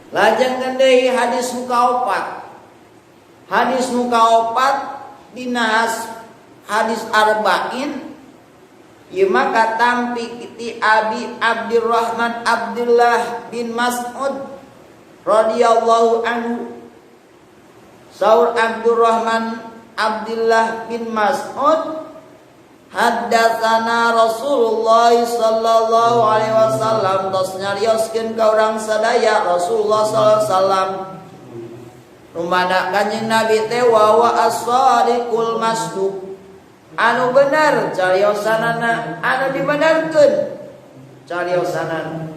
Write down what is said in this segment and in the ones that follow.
Lajeng deui hadis nu kaopat. Hadis nu kaopat dina hadis arba'in ieu mah katampi ti Abi Abdurrahman Abdullah bin Mas'ud radhiyallahu anhu. Saur Abdurrahman Abdullah bin Mas'ud, haddatsana Rasulullah sallallahu alaihi wasallam, tos nyarioskeun ka urang sadaya Rasulullah sallallahu alaihi wasallam. Nu mana Kanjeng Nabi teh wa huwa as-sadiqul masduq, anu bener cariosanana, anu dibenerkeun cariosanana.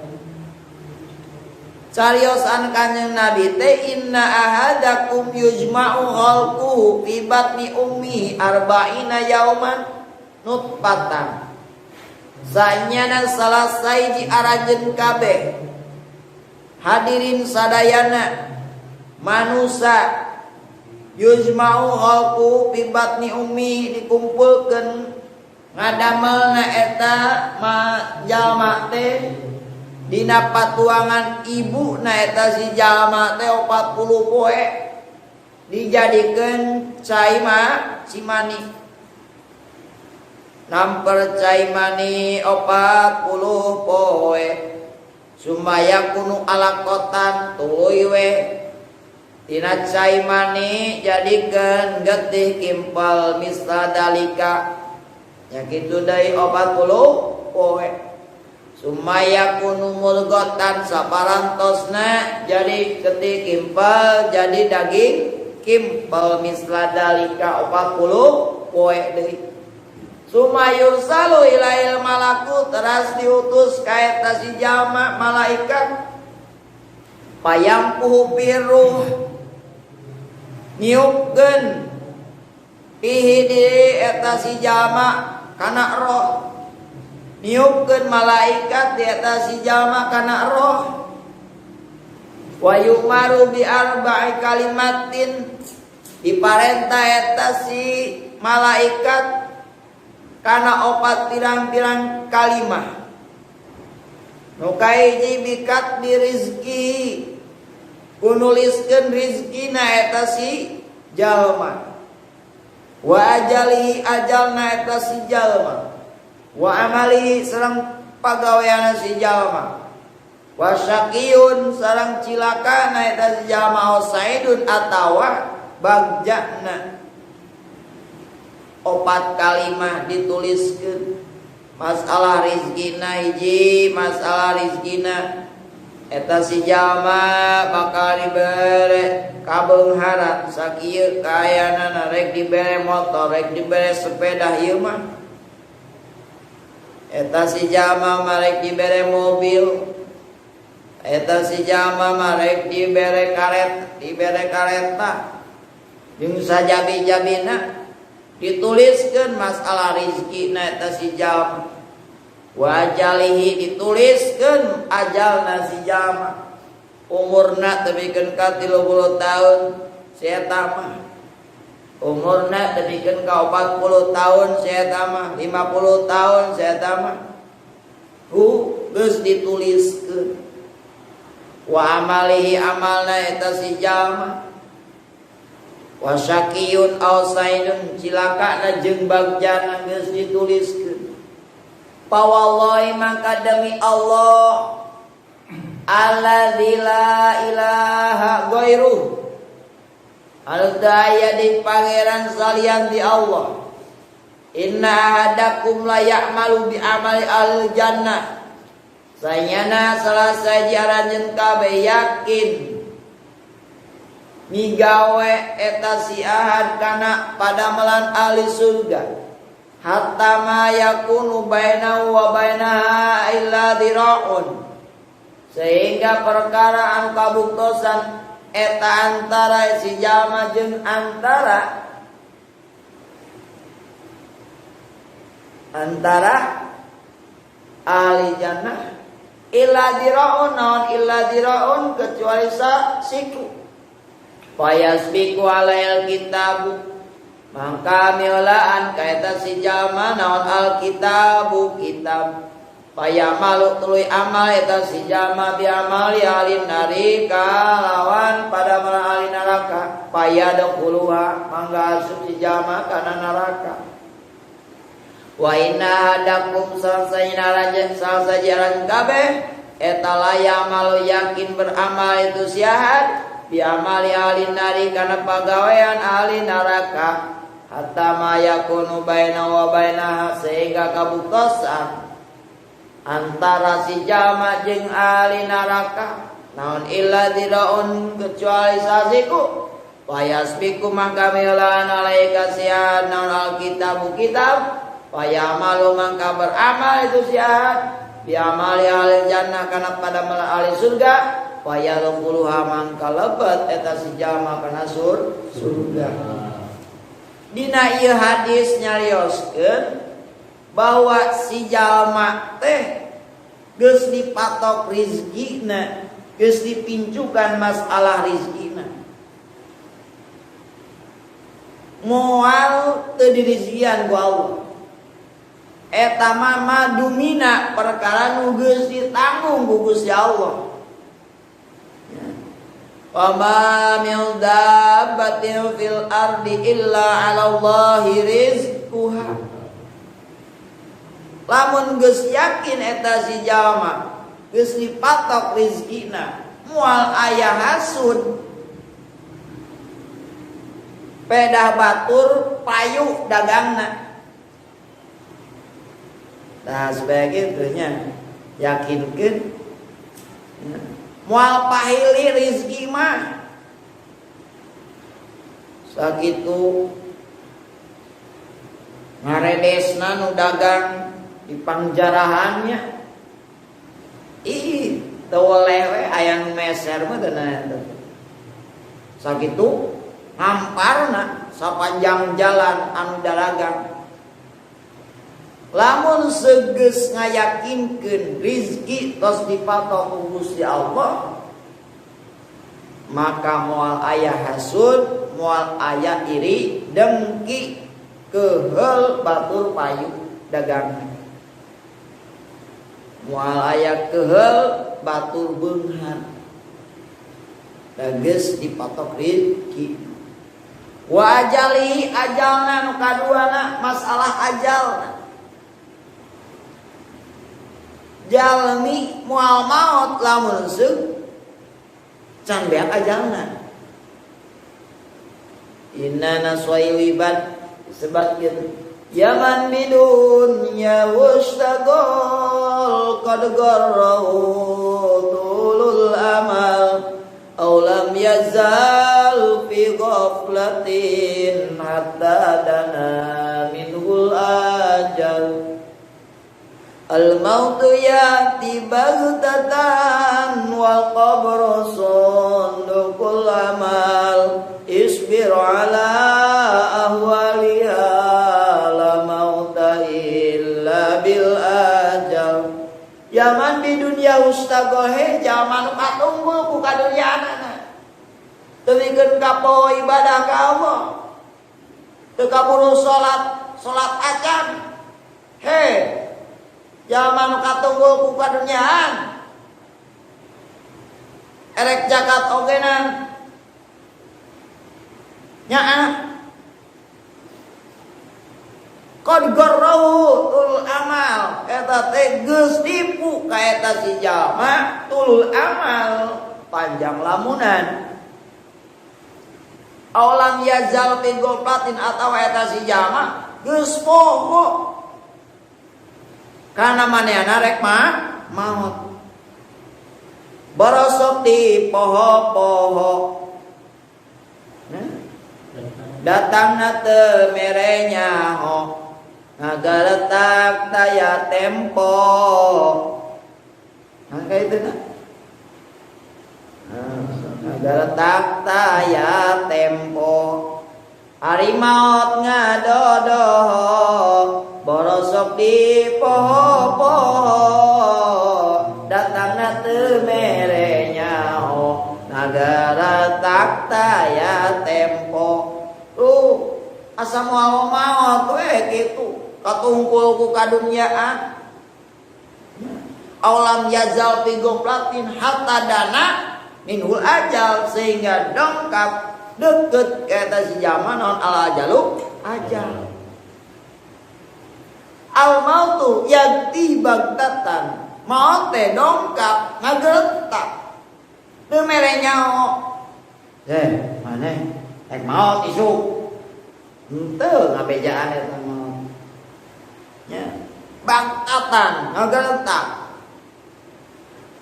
Cariosan Kanjeng Nabi teh, inna ahadakum yujma'u khalquhu fi batni ummihi arba'ina yauman nutfatan. Sanyana salah sahiji aranjeun kabeh hadirin sadayana manusa, yujma'u khalquhu fi batni ummi, dikumpulkeun ngadamelna eta ma jalma teh dina patuangan ibu na eta si jalma teh 40 poe, dijadikeun cai ma cimani, namper cai mani 40 poe, sumayakunu alaqotan, tuluy we tina cai mani jadikeun getih kimpal, misla dalika, nya kitu deui 40 poe, sumayakunu mudghatan, saparantosna jadi getih kimpal jadi daging kimpal, misla dalika, 40 poe deui, sumayursalu ilaihil malaku, teras diutus ka eta si jalma malaikat, payanfukhu fihi, niupkeun fihi di eta si jalma kana roh, niupkeun malaikat di eta si jalma kana roh, wa yu'maru bi arba'i kalimatin, diparentah eta si malaikat kana opat pirang-pirang kalimah. Nu kahiji, bikatbi rizki, kunuliskeun rizkina eta si jalma, wa ajalihi, ajalna eta si jalma, wa amalihi, sareng pagaweana si jalma, wa syaqiyun, sareng cilakana eta si jalma, au saidun, atawa bagjana. Opat kalimah dituliskeun. Masalah rizkina hiji, masalah rizkina eta si jalma bakal dibere kabeungharan sakieu kaayaanana, rek dibere motor, rek dibere sepeda ieu mah, eta si jalma mah rek dibere mobil, eta si jalma mah rek dibere karet, dibere kareta jeung sajabi-jabina. Dituliskeun masalah rizkina eta si jalma, wa ajalihi, dituliskeun ajalna si jalma, umurna tepikeun ka 30 tahun si eta mah, umurna tepikeun ka 40 tahun si eta mah, 50 tahun si eta mah, hu geus dituliskeun. Wa amalihi, amalna eta si jalma, wa syaqiyun aw saidun, cilakana jeung bagjana geus dituliskeun. Pa wallahi, maka demi Allah, alladzi la ilaha ghairuh, anu teu aya di pangeran salian di Allah, inna ahadakum la ya'malu bi amali al jannah, sanyana salah sahiji aranjeun kabeh yakin migawe eta si ahad kana padamelan ahli surga, hatta ma yakunu bainahu wa bainaha illa dira'un, sehingga perkara anu kabuktosan eta antara si jalma jeung antara antara ahli jannah, illa dira'un, naon illa dira'un, kecuali sa siku, fayasbiqu alail kitabu, mangka miolaan ka eta si jalma naon, alkitabu, kitab. Payamalu tuluy amal eta si jalma bi amali ahli nari kalawan pada ahli neraka. Payadkhuluha mangga asup si jalma kana neraka. Wa inna hadakum sangsayna raja sajaran kabeh eta layamalu yakin beramal itu siahad bi amali ahli nari kana pagawean ahli neraka hatta ma yakunu baina wa bainaha sehingga kabuktosan antara si jalma jeung ahli neraka naon illa diraun kecuali sasiku wayasbiku mangka milaan alaika sian naon alkitabu kitab wayamalu mangka beramal itu sian biamali ahli jannah kana pada ahli surga wayalquluha mangka lebet eta si jalma kana surga. Dina ieu hadis nyarioskeun bahwa si jalma teh geus dipatok rizkina, geus dipincukan masalah rizkina. Moal teu dirizkian ku Allah. Eta mah madumina perkara nu geus ditanggung ku Gusti Allah. Wa ma min dabbatin fil ardi illa 'ala Allahi rizquha. Lamun geus yakin eta si jalma geus dipatok rizkina, moal aya hasud. Pedah batur payu dagangna. Nah, supaya kitu nya yakinkeun moal pahili rizki mah. Sakitu ngaredesna nu dagang di pangjarahannya. Ih, teu weleh we aya nu meser mah teu eta. Sakitu ngamparna sapanjang jalan anu daragang. Lamun segeus ngayakinkeun rizki tos dipatok ku Gusti Allah, maka moal aya hasud, moal aya iri, dengki, keheul batur payu dagangan. Moal aya keheul batur beunghar. Geus dipatok rizki. Wa ajali ajalna nu kaduana masalah ajalna. Jalmi moal maot lamun seug can beak ajalna. Inna naswailiban disebutkeun yaman bidunya wastagol qad garrahu tulul amal aw lam yazal fi ghaflatin hatta dana minhul ajal. Al-mautu ya'ti baghtatan wal qabru sundukul amal isbir ala ahwaliha la mauta illa bil ajal. Zaman di dunia ustagohe zaman katunggul ku kaduniaanana. Teu mikeun kapoho ibadah ka Allah. Teu kaburu salat, salat acan. He, zaman katunggul ku kadunyaan. Erek zakat ogenan. Nyaah. Qad garrahu tul amal. Eta teh geus tipu ka eta si jalma tulul amal panjang lamunan. Alam yazal fi ghaflatin atawa eta si jalma geus poho. Karena manehna rek maot. Borosok di poho-poho. Datangna teu mere nyaho. Ngagaletak taya tempo. Nah, kayak itu nah. Ngagaletak taya tempo. Ari maot ngadodoho. Borosok di poho-poho. Datangna teu mere nyaho. Ngagaletak taya tempo. Asa moal maot we kitu. Katungkul ku kadunyaan. Aw lam yazal fi ghaflatin hatta dana minhul ajal, sehingga dongkap deket ka eta si jalma naon al ajalu ajal. Al mautu ya'ti baghtatan, maot teh dongkap ngageletak teu mere nyaho. Maneh rek maot isuk henteu ngabejaan eta maot nya, baghtatan ngageletak.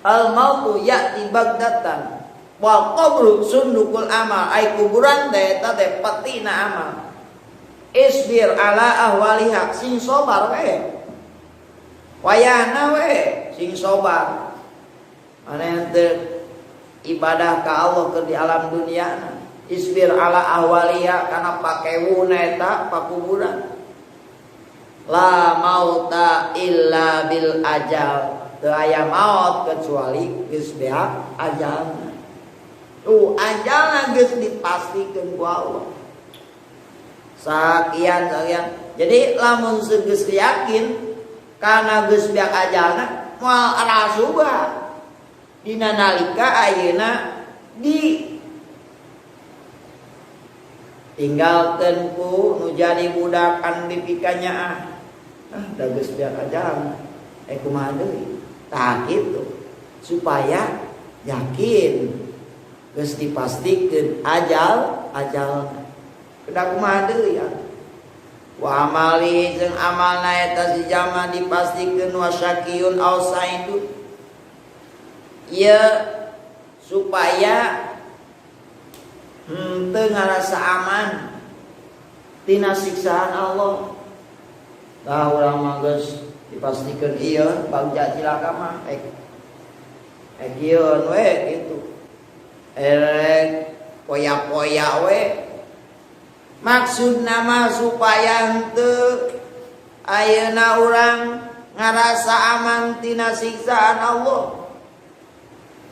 Al mautu ya'ti baghtatan wal qabru sundukul amal, ai kuburan teh eta teh petina amal. Isbir ala ahwaliha, sing sobar we, wayahna we sing sobar. Maneh teh ibadah ka Allah keur di alam dunia, isbir ala ahwaliha kana pakewuhna eta pakuburan. La mauta illa bil ajal, teu aya maot kecuali geus beak ajalna. Tuh ajalna geus dipastikeun ku Allah. Sakian sakian. Jadi lamun geus yakin kana geus beak ajalna moal rasuba dina nalika ayeuna di tinggalkeun ku nu jadi budak anu dipikanyaah. Ah, da geus beak ajalna. Kumaha deui? Tah kitu supaya yakin geus dipastikeun ajal ajalna. Kedah kumaha deui ya? Wa amali jeung amalna eta si jalma dipastikeun wa syaqiyun aw sa'idun. Ieu supaya henteu ngarasa aman tina siksaan Allah. Tah urang mah geus dipastikeun ieu bagja cilaka mah ek ieu we kitu. Erek poya-poya we. Maksudna mah supaya henteu ayeuna urang ngarasa aman tina siksaan Allah.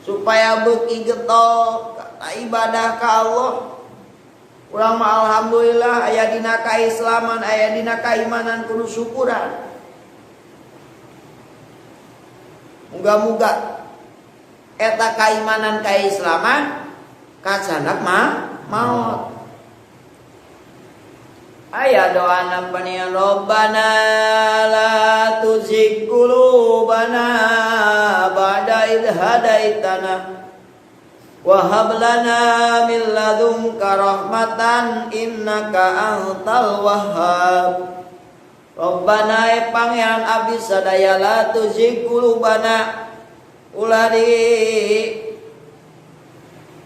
Supaya beuki getol ibadah ka Allah. Urang mah alhamdulillah aya dina kaislaman, aya dina kaimanan, kudu syukuran. Muga-muga eta kaimanan kaislaman kacandak mah maot. Aya doana panian Rabbana la tuzigh qulubana ba'da idh hadaitana wa hab lana min ladunka rahmatan innaka antal wahhab. Rabbana e pangeran abdi sadaya la tuzigh qulubana ulah di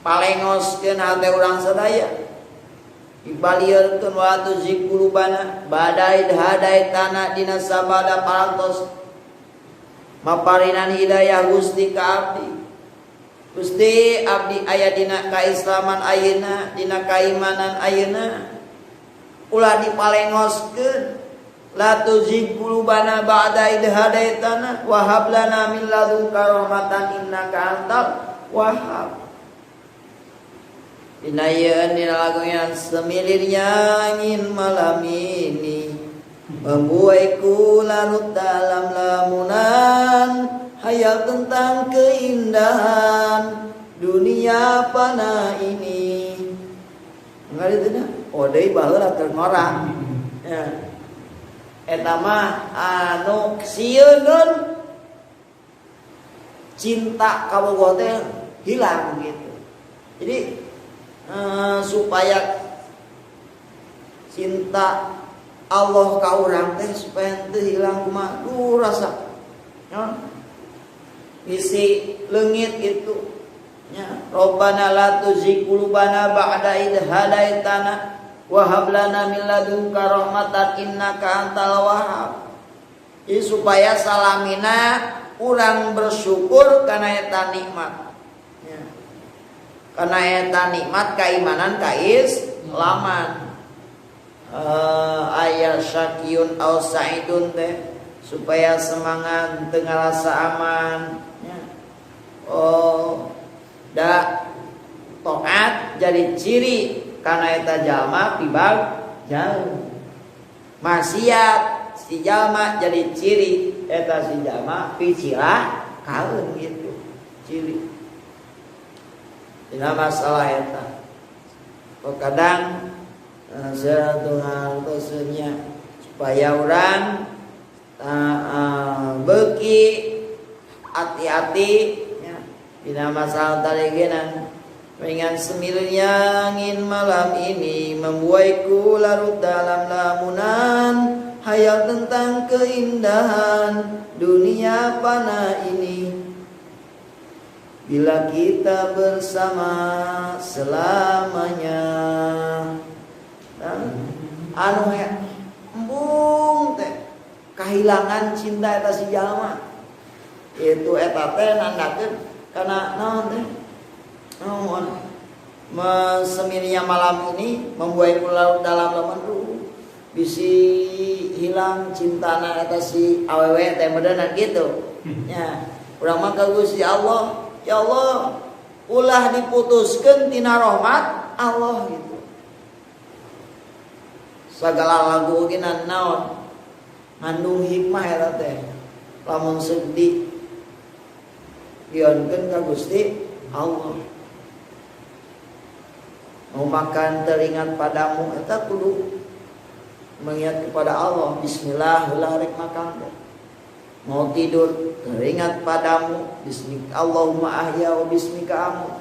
palengoskeun hate urang sadaya, dibalieurkeun wa tuzigh qulubana ba'da idh hadaitana dina sabada parantos maparinan hidayah Gusti ka abdi. Gusti abdi aya dina kaislaman ayeuna, dina kaimanan ayeuna, ulah dipalengoskeun. La tuzigh qulubana ba'da idh hadaitana wa hab lana min ladunka rahmatan innaka antal wahhab. Dina ieu dina lagunya semilirnya angin malam ini membuaiku larut dalam lamunan, hayal tentang keindahan dunia fana ini. Enggak itu nya? Oh deui baheula keur ngora. Ya. Eta mah anu sieun cinta kabogoh teh hilang gitu. Jadi supaya cinta Allah ka urang teh supaya teu hilang kumaha duh rasa. Ya. Isi leungit gitu. Ya, Rabbana la tuzigh qulubana ba'da idh hadaitana wa hab lana min ladunka rahmatan innaka antal wahhab. Jadi supaya salamina urang bersyukur kana eta nikmat. Ya. Kana eta nikmat keimanan kaislaman. Aya syakiyun aw sa'idun teh supaya semangat teu ngarasa aman. Ya. Oh, da taat jadi ciri kana eta jalma pibag jauh. Maksiat si jalma jadi ciri eta si jalma picirah kaeun gitu ciri dina masalah eta. Kadang nya supaya orang beki hati-hati ya. Dina masalah talegenan dengan semilnya angin malam ini membuaiku larut dalam lamunan hayal tentang keindahan dunia fana ini. Bila kita bersama selamanya. Anu embung teh kehilangan cinta eta si jalma. Itu eta teh nandakeun kana naon teh? Naon? Semininya malam ini membuaiku larut dalam lamunan bisi hilang cintana eta si awewe teh meureunan kitu. Nya, urang mah ka Gusti Allah, ya Allah, ulah diputuskeun tina rahmat Allah gitu. Segala lagu oge naon ngandung hikmah eta teh. Lamun sedih dionkeun ka Gusti Allah. Mau makan teringat padamu eta kudu mengingat kepada Allah. Bismillah ulah rek makan teh. Mau tidur teringat padamu, bismika Allahumma ahya wa bismika amut.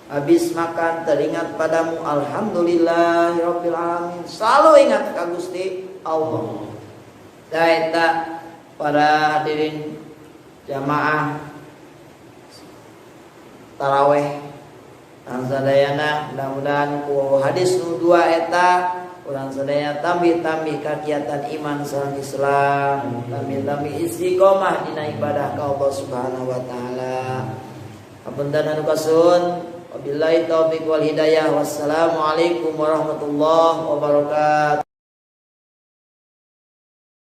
Habis makan teringat padamu, alhamdulillahirabbil alamin. Selalu ingat ka Gusti Allah. Da eta para hadirin jamaah taraweh sadayana, mudah-mudahan ku hadis nu dua eta urang sadaya tambih-tambih kakiatan iman sareng Islam, tambih-tambih istiqomah dina ibadah ka Allah Subhanahu wa taala. Hapunten anu kasuhun. Wabillahi taufik wal hidayah. Wassalamualaikum warahmatullahi wabarakatuh.